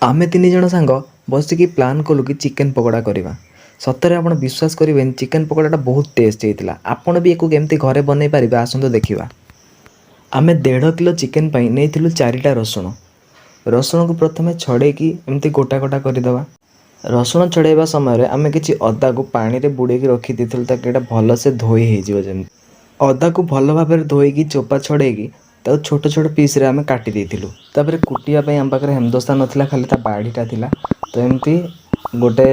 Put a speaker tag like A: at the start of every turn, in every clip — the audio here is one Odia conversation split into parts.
A: ଆମେ ତିନି ଜଣ ସାଙ୍ଗ ବସିକି ପ୍ଲାନ୍ କଲୁ କି ଚିକେନ୍ ପକୋଡ଼ା କରିବା। ସତରେ ଆପଣ ବିଶ୍ୱାସ କରିବେନି, ଚିକେନ୍ ପକୋଡ଼ାଟା ବହୁତ ଟେଷ୍ଟ ହେଇଥିଲା। ଆପଣ ବି ଏକୁ କେମିତି ଘରେ ବନେଇ ପାରିବେ, ଆସନ୍ତୁ ଦେଖିବା। ଆମେ 1.5 କିଲୋ ଚିକେନ୍ ପାଇଁ ନେଇଥିଲୁ ଚାରିଟା ରସୁଣ। ରସୁଣକୁ ପ୍ରଥମେ ଛଡ଼େଇକି ଏମିତି ଗୋଟା ଗୋଟା କରିଦେବା। ରସୁଣ ଛଡ଼େଇବା ସମୟରେ ଆମେ କିଛି ଅଦାକୁ ପାଣିରେ ବୁଡ଼େଇକି ରଖିଦେଇଥିଲୁ, ତାକି ଏଇଟା ଭଲସେ ଧୋଇ ହେଇଯିବ ଯେମିତି। ଅଦାକୁ ଭଲ ଭାବରେ ଧୋଇକି, ଚୋପା ଛଡ଼େଇକି ତାକୁ ଛୋଟ ଛୋଟ ପିସ୍ରେ ଆମେ କାଟି ଦେଇଥିଲୁ। ତାପରେ କୁଟିବା ପାଇଁ ଆମ ପାଖରେ ହେମଦସ୍ତା ନଥିଲା, ଖାଲି ତା ବାଡ଼ିଟା ଥିଲା। ତ ଏମିତି ଗୋଟେ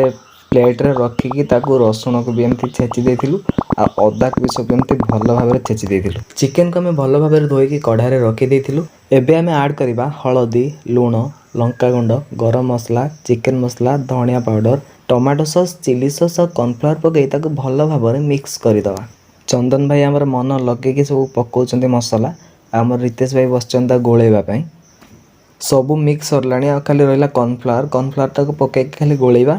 A: ପ୍ଲେଟ୍ରେ ରଖିକି ତାକୁ ରସୁଣକୁ ବି ଏମିତି ଛେଚି ଦେଇଥିଲୁ ଆଉ ଅଦାକୁ ବି ସବୁ ଏମିତି ଭଲ ଭାବରେ ଛେଚି ଦେଇଥିଲୁ। ଚିକେନକୁ ଆମେ ଭଲ ଭାବରେ ଧୋଇକି କଢ଼ାରେ ରଖିଦେଇଥିଲୁ। ଏବେ ଆମେ ଆଡ଼୍ କରିବା ହଳଦୀ, ଲୁଣ, ଲଙ୍କାଗୁଣ୍ଡ, ଗରମ ମସଲା, ଚିକେନ ମସଲା, ଧନିଆ powder, tomato sauce, chilli sauce ଆଉ କର୍ଣ୍ଣଫ୍ଲାୱାର ପକାଇ ତାକୁ ଭଲ ଭାବରେ ମିକ୍ସ କରିଦେବା। ଚନ୍ଦନ ଭାଇ ଆମର ମନ ଲଗେଇକି ସବୁ ପକାଉଛନ୍ତି ମସଲା ଆଉ ଆମର ରିତେଶ ଭାଇ ବସିଛନ୍ତି ତାକୁ ଗୋଳେଇବା ପାଇଁ। ସବୁ ମିକ୍ସ ସରିଲାଣି ଆଉ ଖାଲି ରହିଲା କର୍ଣ୍ଣଫ୍ଲାୱାର। କର୍ଣ୍ଣଫ୍ଲାୱାରଟାକୁ ପକାଇକି ଖାଲି ଗୋଳେଇବା।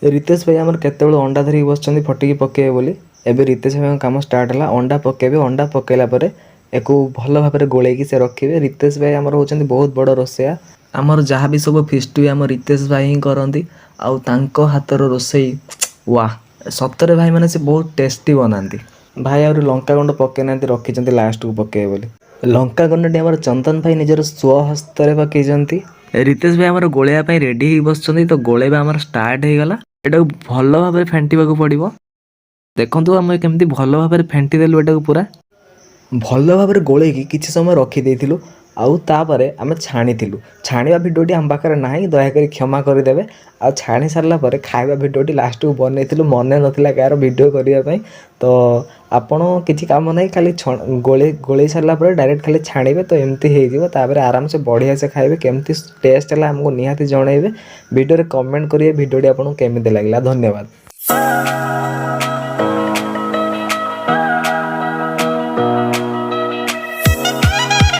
A: ରିତେଶ ଭାଇ ଆମର କେତେବେଳୁ ଅଣ୍ଡା ଧରିକି ବସିଛନ୍ତି ଫଟିକି ପକାଇବେ ବୋଲି। ଏବେ ରିତେଶ ଭାଇଙ୍କ କାମ ଷ୍ଟାର୍ଟ ହେଲା। ଅଣ୍ଡା ପକାଇବେ। ଅଣ୍ଡା ପକାଇଲା ପରେ ଏକୁ ଭଲ ଭାବରେ ଗୋଳେଇକି ସେ ରଖିବେ। ରିତେଶ ଭାଇ ଆମର ହେଉଛନ୍ତି ବହୁତ ବଡ଼ ରୋଷେଇଆ। ଆମର ଯାହା ବି ସବୁ ଫିଷ୍ଟ ହୁଏ, ଆମ ରିତେଶ ଭାଇ ହିଁ କରନ୍ତି। ଆଉ ତାଙ୍କ ହାତର ରୋଷେଇ ୱାହ! ସତରେ ଭାଇମାନେ, ସେ ବହୁତ ଟେଷ୍ଟି ବନାନ୍ତି। ଭାଇ ଆହୁରି ଲଙ୍କାଗୁଣ୍ଡ ପକେଇ ନାହାନ୍ତି, ରଖିଛନ୍ତି ଲାଷ୍ଟକୁ ପକେଇବେ ବୋଲି। ଲଙ୍କାଗୁଣ୍ଡଟି ଆମର ଚନ୍ଦନ ଭାଇ ନିଜର ସ୍ୱହସ୍ତରେ ପକେଇଛନ୍ତି। ରିତେଶ ଭାଇ ଆମର ଗୋଳେଇବା ପାଇଁ ରେଡ଼ି ହେଇକି ବସିଛନ୍ତି। ତ ଗୋଳେଇବା ଆମର ଷ୍ଟାର୍ଟ ହେଇଗଲା। ଏଟାକୁ ଭଲ ଭାବରେ ଫେଣ୍ଟିବାକୁ ପଡ଼ିବ। ଦେଖନ୍ତୁ, ଆମେ କେମିତି ଭଲ ଭାବରେ ଫେଣ୍ଟି ଦେଲୁ। ଏଟାକୁ ପୁରା ଭଲ ଭାବରେ ଗୋଳେଇକି କିଛି ସମୟ ରଖିଦେଇଥିଲୁ ଆଉ ତାପରେ ଆମେ ଛାଣିଥିଲୁ। ଛାଣିବା ଭିଡ଼ିଓଟି ଆମ ପାଖରେ ନାହିଁ, ଦୟାକରି କ୍ଷମା କରିଦେବେ। ଆଉ ଛାଣି ସାରିଲା ପରେ ଖାଇବା ଭିଡ଼ିଓଟି ଲାଷ୍ଟକୁ ବନେଇଥିଲୁ। ମନେ ନଥିଲା କାହାର ଭିଡ଼ିଓ କରିବା ପାଇଁ। ତ ଆପଣ କିଛି କାମ ନାହିଁ, ଖାଲି ଗୋଳେଇ ଗୋଳେଇ ସାରିଲା ପରେ ଡାଇରେକ୍ଟ ଖାଲି ଛାଣିବେ ତ ଏମିତି ହେଇଯିବ। ତାପରେ ଆରାମସେ ବଢ଼ିଆ ସେ ଖାଇବେ। କେମିତି ଟେଷ୍ଟ ହେଲା, ଆମକୁ ନିହାତି ଜଣାଇବେ। ଭିଡ଼ିଓରେ କମେଣ୍ଟ କରିବେ ଭିଡ଼ିଓଟି ଆପଣଙ୍କୁ କେମିତି ଲାଗିଲା। ଧନ୍ୟବାଦ।